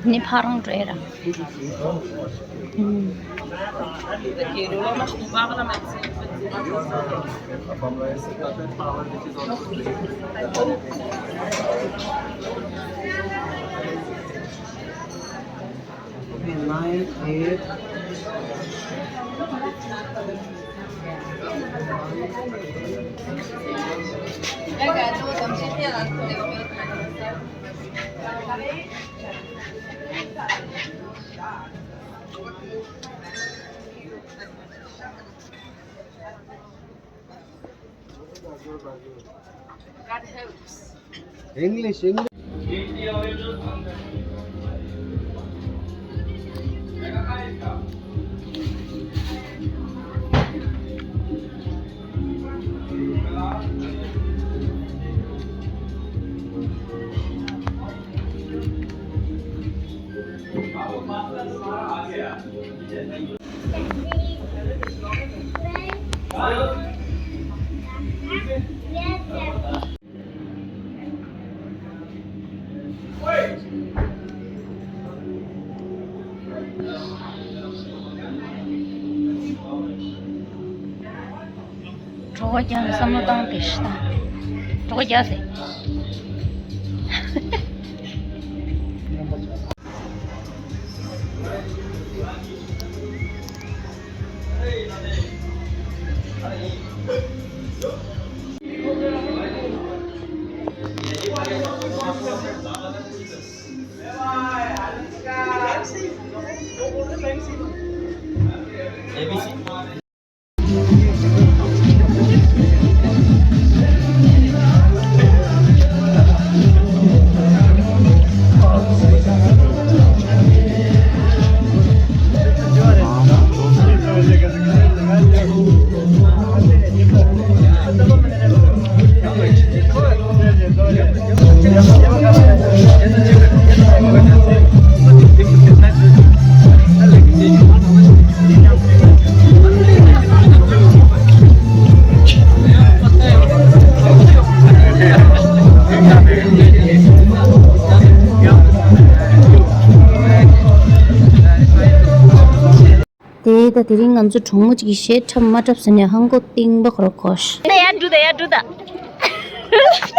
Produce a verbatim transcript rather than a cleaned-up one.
ནི་ཕ་རང་འགྲོ་ཡ་ར། ཨུམ། Okay, nine, eight. English, English. གྲོད་ཁོག་རྒྱགས་ནས་བསམ་བློ་བཏང་དེ་ཤི་ད། གྲོད་ཁོག་རྒྱགས་ཟེར། དེ་ད་དེ་རིང་ང་ཚོ་གྲོགས་མོ་གཅིག་གིས་གཞས་འཁྲབ་མ་འཁྲབ་ཟེར་ནས་ཧང་གོ་ཏིང་པ་ཁོ་ར་གོ་ཤ། ད་ཡར་འགྲོ་ད་ཡར་འགྲོ་ད།